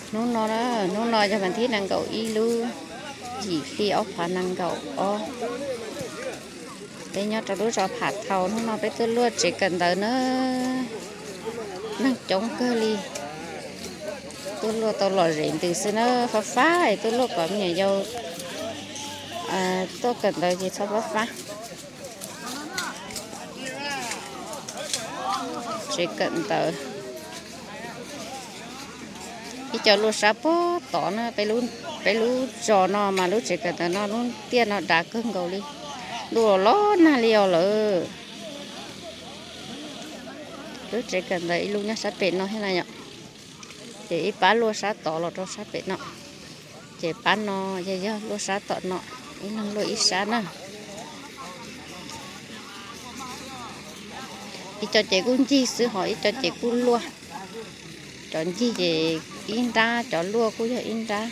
Hnub no, hnub no yog vas thib nees nkaum ib lub yim hli ob phav nees nkaum ob. Peb nyob rau lub zos Pham Thau, hnub no peb tuaj luaj tsev kawm ntawv na. Neeg coob kawg li, tuaj luaj tau lom zem ntws xwb na. Fab fab es tuaj luaj kom me nyuam yaus tuaj kawm ntawv ces txhob fab fab. Tsev kawm ntawv, ib co luaj sab puag tod na. Peb lub zos no mas lub tsev kawm ntawv no lub tiaj no dav kawg nkaus li, ntuj los los nag li os lawm. Lub tsev kawm ntawv ib lub nyob sab pem no thiab na yom. Ces ib pab luaj sab tod los rau sab pem no, ces pab no yog, yog luaj sab tom no, ib leeg luaj ib sab na. Ib co ces kuj ncig xwb ho ib co ces kuj luaj. Cov ncig ces ib nrab, cov luaj kuj yog ib nrab.